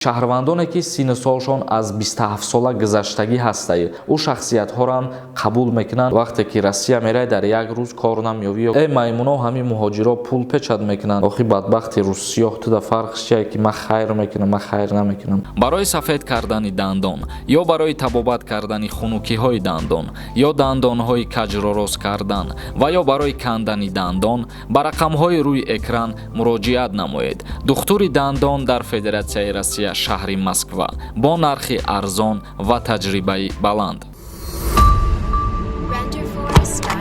Шаҳрвандоне, ки синну солшон аз 27 сола гузаштагӣ ҳастаю, ӯ шахсиятҳоро қабул мекунанд. Вақте ки Россия мерай, дар як рӯз кор намеёвӣ. Э, маймуно, ҳамин муҳоҷиро пул печать мекунанд. Охи, бадбахти рӯзсиёҳ, туда фарқш чие, ки ман хайр мекунам, ман хайр намекунам? Барои сафед кардани дандон ё барои табобат кардани хунукиҳои дандон ё дандонҳои каҷро рост кардан ва ё барои кандани дандон ба рақамҳои рӯи экран муроҷиат намоед. Духтури дандон дар Федератсияи Россия, шаҳри Москва, бо нархи арзон ва таҷрибаи баланд. Renderforest.com.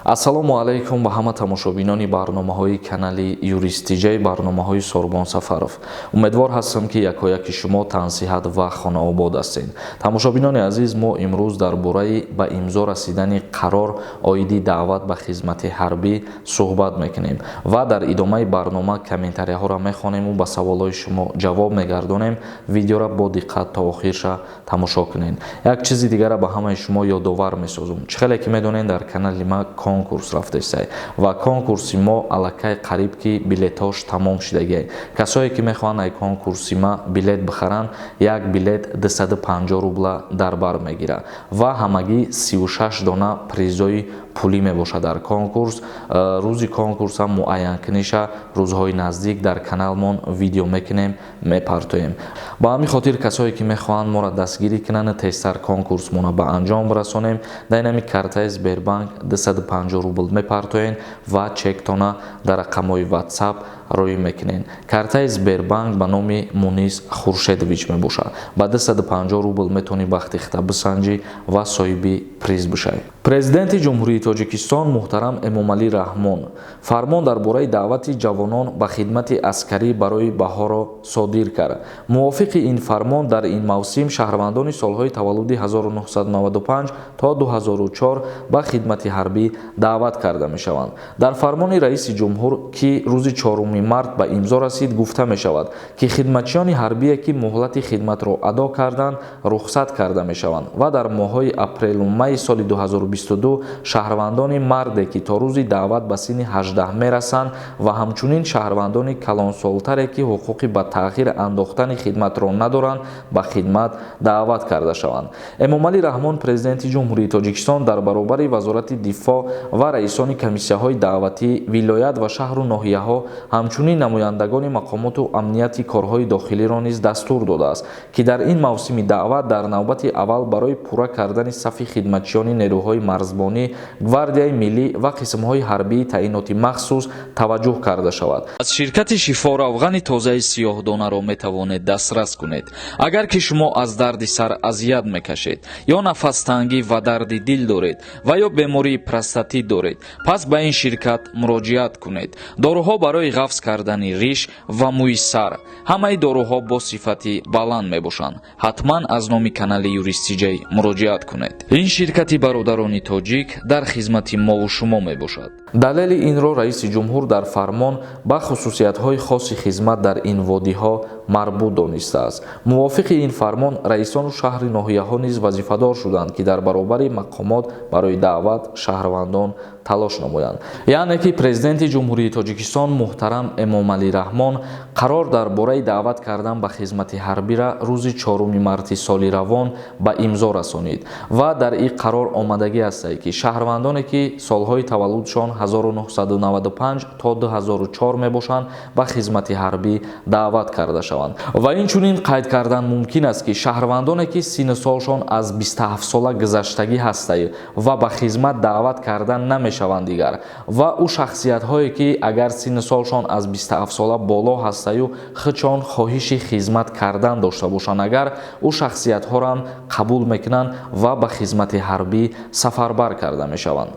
Ассалому алайкум ба ҳама тамошобинони барномаҳои канали Юристиҷаи, барномаҳои Сорбон Сафаров. Умедвор ҳастам, ки якояки шумо тансиҳат ва хонаобод ҳастед. Тамошобинони азиз, мо имрӯз дар бораи ба имзо расидани қарор оиди даъват ба хизмати ҳарбӣ суҳбат мекунем ва дар идомаи барнома комментарияҳоро мехонему ба саволҳои шумо ҷавоб мегардонем. Видеоро бо диққат то охирша тамошо кунед. Як чизи дигара ба ҳамаи шумо ёдовар месозум. Чӣ хеле ки медонед, дар канали ма конкурс рафтесай ва конкурси мо аллакай қариб ки билетҳош тамом шудагиай. Касое ки мехоҳанд ай конкурси ма билет бихаранд, як билет 250 рубла дар бар мегирад ва ҳамагӣ 36 дона призои пулӣ мебошад дар конкурс. Рӯзи конкурсам муайянкуниша рӯзҳои наздик дар каналмон видео мекунем, мепартоем. Ба ҳамин хотир, касое ки мехоҳанд моро дастгирӣ кунанд, тезтар конкурсмона ба анҷом расонем, дар инами картаи Сбербанк 250 рубл мепартоен ва чектона дар рақамҳои WhatsApp роӣ мекунед. Картаи Сбербанк ба номи Мунис Хуршедович мебошад. Ба 250 рубл метавонӣ бахти хита бисанҷӣ ва соҳиби приз бишавӣ. Президенти Ҷумҳурии Тоҷикистон муҳтарам Эмомалӣ Раҳмон фармон дар бораи даъвати ҷавонон ба хидмати аскарӣ барои баҳорро содир кард. Мувофиқи ин фармон, дар ин мавсим шаҳрвандони солҳои таваллуди 1995 то 2004 ба хидмати ҳарбӣ даъват карда мешаванд. Дар фармони раиси ҷумҳур, ки рӯзи 4 март ба имзо расид, гуфта мешавад, ки хидматчиёни ҳарбие, ки муҳлати хидматро адо карданд, рухсат карда мешаванд ва дар моҳҳои апрелу майи соли 2022 шаҳрвандони марде, ки то рӯзи даъват ба синни 18 мерасанд, ва ҳамчунин шаҳрвандони калонсолтаре, ки ҳуқуқи ба таъхир андохтани хидматро надоранд, ба хидмат даъват карда шаванд. Эмомалӣ Раҳмон, Президенти Ҷумҳурии Тоҷикистон, дар баробари Вазорати дифоъ ва раисони комиссияҳои даъватӣ вилоят ва шаҳру ноҳияҳо, ҳамчунин намояндагони мақомоту амнияти корҳои дохилиро низ дастур додааст, ки дар ин мавсими даъват дар навбати аввал барои пурра кардани сафи хидматчиёни нерӯҳои марзбонӣ, Гвардияи миллӣ ва қисмҳои ҳарбии таъиноти махсус таваҷҷӯҳ карда шавад. Аз ширкати Шифо равғани тозаи сиёҳдонаро метавонед дастрас кунед. Агар ки шумо аз дарди сар азият мекашед ё нафастангӣ ва дарди дил доред ва ё бемории простатит доред, пас ба ин ширкат муроҷиат кунед. Доруҳо барои ғафз кардани риш ва мӯи сар, ҳамаи доруҳо бо сифати баланд мебошанд. Ҳатман аз номи канали Юристиҷай муроҷиат кунед. Ин ширкати бародарони тоҷик дар хизмати мову шумо мебошад. Далели инро раиси ҷумҳур дар фармон ба хусусиятҳои хоси хизмат дар ин водиҳо марбут донистааст. Мувофиқи ин фармон, раисону шаҳри ноҳияҳо низ вазифадор шуданд, ки дар баробари мақомот барои даъват шаҳрвандон талош намоянд. Яъне ки Президенти Ҷумҳурии Тоҷикистон муҳтарам Эмомалӣ Раҳмон қарор дар бораи даъват кардан ба хизмати ҳарбира рӯзи 4 марти соли равон ба имзо расонид ва дар ин қарор омадагӣ ҳастае, ки шаҳрвандоне, ки солҳои таваллудшон 1995 то 2004 мебошанд, ба хизмати ҳарбӣ даъват карда шаванд. Ва инчунин қайд кардан мумкин аст, ки шаҳрвандоне, ки синну солшон аз 27 сола гузаштагӣ ҳастаю ва ба хизмат даъват кардан намешаванд дигар, ва ӯ шахсиятҳое, ки агар синну солшон аз 27 сола боло ҳастаю худшон хоҳиши хизмат кардан дошта бошанд, агар ӯ шахсиятҳоро қабул мекунанд ва ба хизмати ҳарбӣ сафарбар карда мешаванд.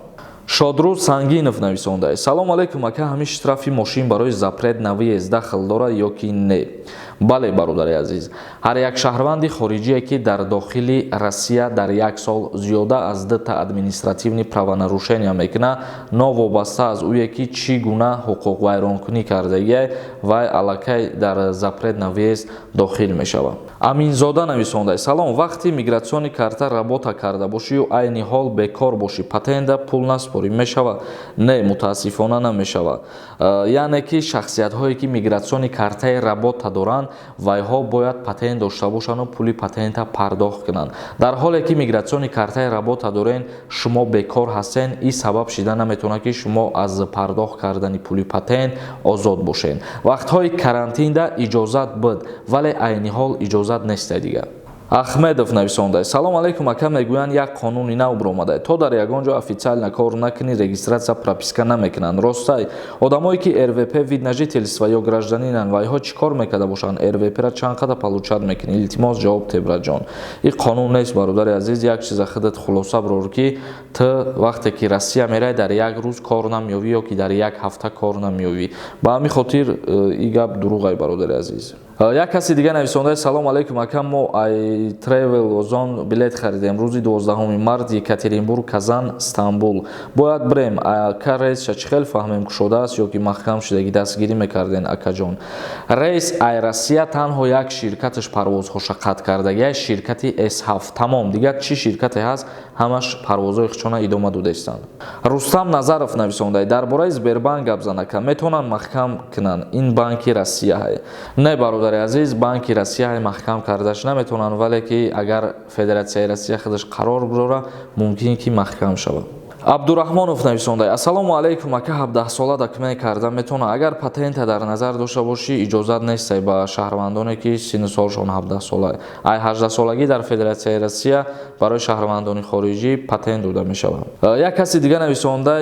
Шодрӯз Сангинов нависондааст: «Салом алейкум, ака, ҳамин штрафи мошин барои запрет на въезд дахл дорад ё ки не?» Бале, бародари азиз, ҳар як шаҳрванди хориҷие, ки дар дохили Россия дар як сол зиёда аз дута административный правонарушения мекунад, новобаста аз ӯе ки чӣ гуна ҳуқуқвайронкунӣ кардагиай, вай аллакай дар запрет на въезд дохил мешавад. Аминзода нависондааст: «Салом, вақти миграционный карта работа карда бошию айни ҳол бекор бошӣ, патента пул наспорӣ?» спорӣ мешавад? Не, мутаассифона, намешавад. Яъне ки шахсиятҳое, ки миграционный картаи работа доранд, вайҳо бояд патент дошта бошанду пули патента пардохт кунанд. Дар ҳоле ки миграционный картаи работа дорен, шумо бекор ҳастен, ин сабаб шида наметавонад, ки шумо аз пардохт кардани пули патент озод бошед. Вақтҳои карантинда иҷозат буд, вале айни ҳол иҷозат неста дигар. Ахмедов нависонда: «Салом алейкум, ака. Мегӯянд, як қонуни нав биромада, то дар ягон ҷо официально кор накунӣ, регистрация, прописка намекунанд. Ростай? Одамое ки РВП, вид на жительство ё гражданинанд, вайҳо чӣ кор мекарда бошанд? РВПра чанд қадар получать мекунӣ? Илтимос, ҷавоб те, братҷон». Ин қонун нест, бародари азиз. Як чиза худат хулоса бирор, ки ту вақте ки Россия мерай, дар як рӯз кор намеёвӣ ё ки дар як ҳафта кор намеёвӣ. Ба ҳамин хотир ин гап дурӯғай, бародари азиз. Як каси дига нависонда: «Салом алейкум, ака. Мо ай Travel Озон билет харидем, рӯзи 12 март Екатеринбург, Казан, Стамбул бояд бирем. Ака, рейсша чӣ хел фаҳмем, кушодааст ё ки маҳкам шудагӣ? Дастгирӣ мекарден, акаҷон». Рейс ай Россия танҳо як ширкаташ парвозҳоша қатъ кардагия, ширкати С7, тамом. Дигар чӣ ширкате ҳаст, ҳамаш парвозҳои худшона идома додаистанд. Рустам Назаров нависонда: «Дар бораи Сбербанк гап зан, ака. Метавонанд маҳкам кунанд? Ин банки Россияҳай». Не, бародари азиз, банки Россияҳай, маҳкам кардаш наметавонанд, вале ки агар Федератсияи Россия худаш қарор бирора, мумкин ки маҳкам шавад. Абдураҳмонов нависонда: «Ассалому алайкум, ака. 17сола документ карда метавонад? Агар патента дар назар дошта бошӣ, иҷозат нестай ба шаҳрвандоне, ки синну солшон 17 сола. Ай 18 солагӣ дар Федератсияи Россия барои шаҳрвандони хориҷӣ патент дода мешавад». Як каси дига нависонда: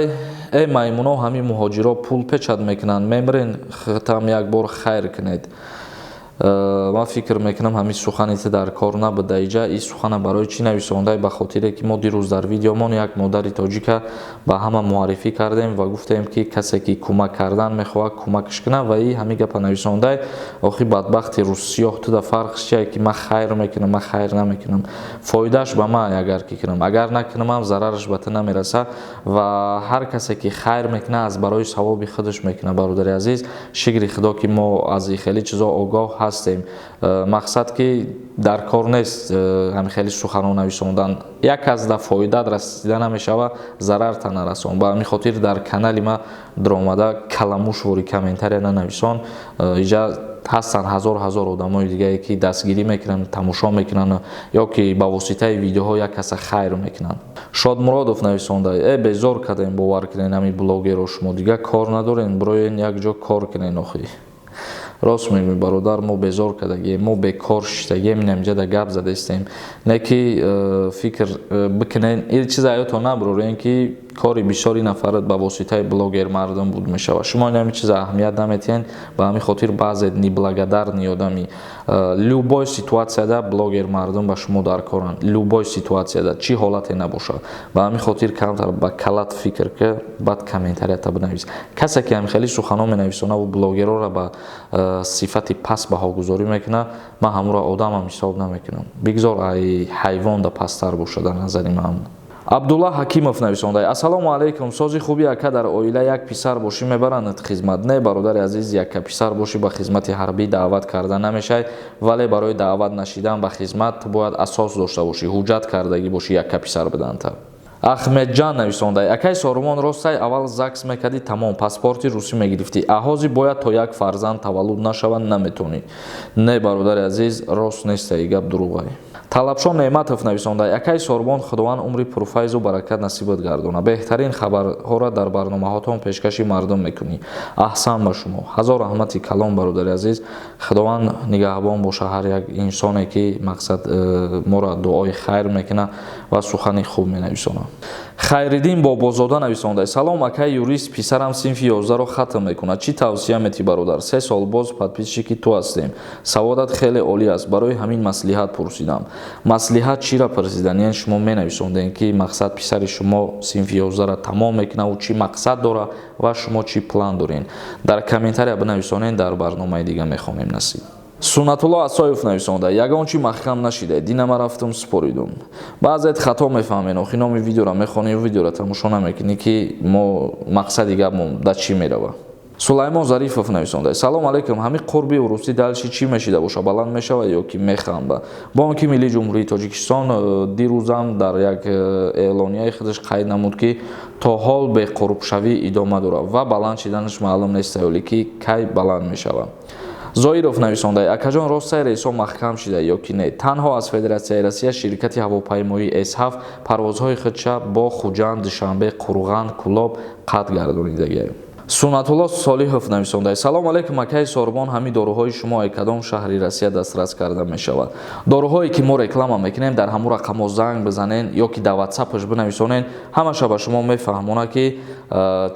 «Э, маймуно, ҳамин муҳоҷиро пул печать мекунанд, мемирен, хитам як бор хайр кунед». Ман фикр мекунам, ҳамин сухани ту дар кор набуда иҷа. Ин сухана барои чӣ нависондай? Ба хотире ки мо дирӯз дар видеомон як модари тоҷика ба ҳама муаррифӣ кардем ва гуфтем, ки касе ки кӯмак кардан мехоҳад, кӯмакш кунад, ва и ҳамин гапа нависондай. Охи, бадбахти рӯзсиёҳ, туда фарқш чие, ки ман хайр мекунам, ман хайр намекунам? Фоидааш ба ман, агар ки кунам, агар накунамам, зарараш ба ту намерасад. Ва ҳар касе ки хайр мекунад, аз барои савоби худаш мекунад. Бародари азиз, шукри Худо, ки мо аз хеле чизо огоҳ ҳастем. Мақсад ки дар кор нест ҳамин хеле суханон нависондан. Як аз да фоидаат расида намешава, зарарта нарасон. Ба ҳамин хотир дар канали ма даромада каламушвори комментария нанависон. Иҷа ҳастанд ҳазор ҳазор одамои дигае, ки дастгирӣ мекунанд, тамошо мекунанд ё ки ба воситаи видеоҳо як каса хайр мекунанд. Шодмуродов нависонда: «Э, безор кардем, бовар кунед, ҳамин блогерро. Шумо дигар кор надорен, бироен як ҷо кор кунен». Охи, рост мегӯй, бародар, мо безор кардагием, мо бекор шиштагием, инамҷа да гап задаистем. Не ки фикр бикунен, ин чиза ҳаётон набурорен, ки кори бисёри нафарат ба воситаи блогер мардум буд мешавад. Шумо ин ҳамин чиза аҳамият наметиҳен, ба ҳамин хотир баъзе неблагодарный одами. Любой ситуацияда блогер мардум ба шумо дар коранд, любой ситуацияда, чӣ ҳолате набошад. Ба ҳамин хотир камтар ба калат фикр ки, баъд комментарията бинавис. Касе ки ҳамин хеле суханҳо менависонаву блогерора ба сифати паст баҳогузорӣ мекунад, ман ҳамуро одамам ҳисоб намекунам. Бигзор ай ҳайвонда пасттар бошад дар назари ман. Абдуллаҳ Ҳакимов нависонда: «Ассалому алайкум, сози хуби, ака. Дар оила як писар бошӣ, мебаранд хизмат?» Не, бародари азиз, якка писар бошӣ, ба хизмати ҳарбӣ даъват карда намешавад, вале барои даъват нашидан ба хизмат ту бояд асос дошта бошӣ, ҳуҷҷат кардагӣ бошӣ, якка писар биданта. Ахмедҷан нависонда: «Акай Сорумон, ростай, аввал ЗАГС мекардӣ, тамом, паспорти русӣ мегирифтӣ, аҳози бояд то як фарзанд таваллуд нашавад наметонӣ». Не, бародари азиз, рост неста, и гап дурӯғай. Талабшон Неъматов нависонда: «Акай Сорбон, Худованд умри пурфайзу баракат насибат гардона. Беҳтарин хабарҳоро дар барномаҳотон пешкаши мардум мекунӣ. Аҳсан ба шумо». Ҳазор раҳмати калон, бародари азиз. Худованд нигаҳбон боша ҳар як инсоне, ки мақсад моро дуои хайр мекунад ва сухани хуб менависонад. Хайриддин Бобозода нависонда: «Салом, акай юрист. Писарам синфи 11-ро хатм мекунад. Чӣ тавсия метӣ, бародар? 3 сол боз подписчики ту ҳастем. Саводат хеле олӣ аст, барои ҳамин маслиҳат пурсидам». Маслиҳат чиро пурсидан? Яъне шумо менависондем, ки мақсад писари шумо синфи 11-ро тамом мекунад, ӯ чӣ мақсад дорад ва шумо чӣ план дорен? Дар комментария бинависонед, дар барномаи дига мехонем, насиб. Суннатулло Асоев нависонда: «Ягон чи маҳкам нашида, динама рафтум супоридум». Баъзет хато мефаҳмен. Охи, номи видеоро мехонӣ, видеоро тамошо намекунӣ, ки мо мақсади гапмон да чӣ мерава. Сулаймон Зарифов нависонда: «Салом алейкум, ҳамин қурби урусӣ дальше чӣ мешида боша, баланд мешавад ё ки мехамба?» Бонки миллии Ҷумҳурии Тоҷикистон дирӯзам дар як эълонияи худаш қайд намуд, ки то ҳол беқурбшавӣ идома дорад ва баланд шиданаш маълум нест, ҳоле ки кай баланд мешавад. Зоиров нависонда: «Акаҷон, ростай рейсҳо маҳкам шида ё ки не? Танҳо аз Федератсияи Россия ширкати ҳавопаймоии С7 парвозҳои худша бо Хуҷанд, Душанбе, Қурған, Кӯлоб қатъ гардонидагиам.» Суннатулло Солиҳов нависонда: «Салом алейкум, акаи Сорбон, ҳамин доруҳои шумо ай кадом шаҳри Россия дастрас карда мешавад?» Доруҳое ки мо реклама мекунем, дар ҳамун рақамҳо занг бизанен ё ки дар ватсапаш бинависонен, ҳамаша ба шумо мефаҳмонад, ки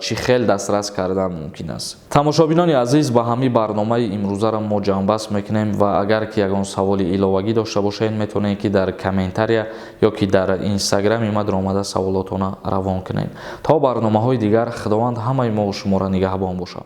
чӣ хел дастрас кардан мумкин аст. Тамошобинони азиз, ба ҳамин барномаи имрӯзаро мо ҷамъбаст мекунем ва агар ки ягон саволи иловагӣ дошта бошед, метавонед, ки дар комментария ё ки дар инстаграми ма даромада саволотона равон кунед. То барномаҳои дигар, Худованд ҳамаи мо шуморо нигаҳбон бошад.